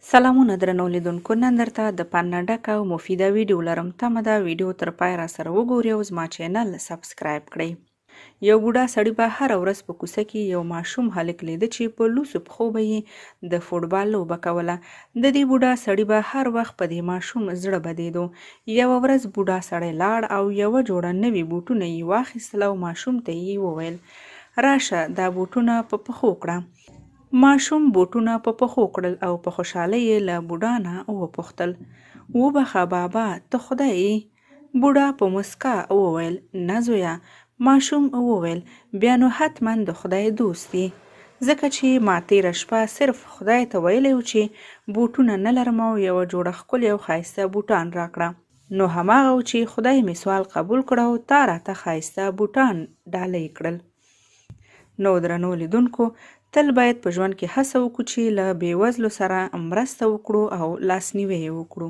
سلامونه درنو لیدونکو، نن درته د پند نه ډکه او مفیده ویډیو لرم. تمه ده ویډیو تر پای را سره وګورئ او زما چینل سبسکرایب کړئ. یو بوډا سړي به هره ورځ په کوڅه کې یو ماشوم هلک لیده چې په لوڅو پښو به یې د فوټبال لوبه کوله. د دې بوډا سړي به هر وخت په دې ماشوم زړه بدېدو. یوه ورځ بوډا سړی لاړ او یوه جوړه نوي بوټونه یې واخیستل او ماشوم ته یې وویل، راشه دا بوټونه په پښو کړه. ماشوم بوټونه په پښو کړل او په خوشحالۍ یې له بوډا نه وپوښتل، وبخښه بابا ته خدای یې؟ بوډا په موسکا وویل، نه زویه. ماشوم وویل، بیا نو حتما د خدای دوست یې. ځکه چې ما تېره شپه صرف خدای ته ویلی و چې بوټونه نه لرم او یوه جوړه ښکلي او ښایسته بوټان راکړه. نو هماغه و چې خدای مې سوال قبول کړ او تا راته ښایسته بوټان ډالۍ کړل. نو درنو لیدونکو، تل باید په ژوند کې هڅه وکړو چې له بېوزلو سره مرسته وکړو او لاسنیوی یې وکړو.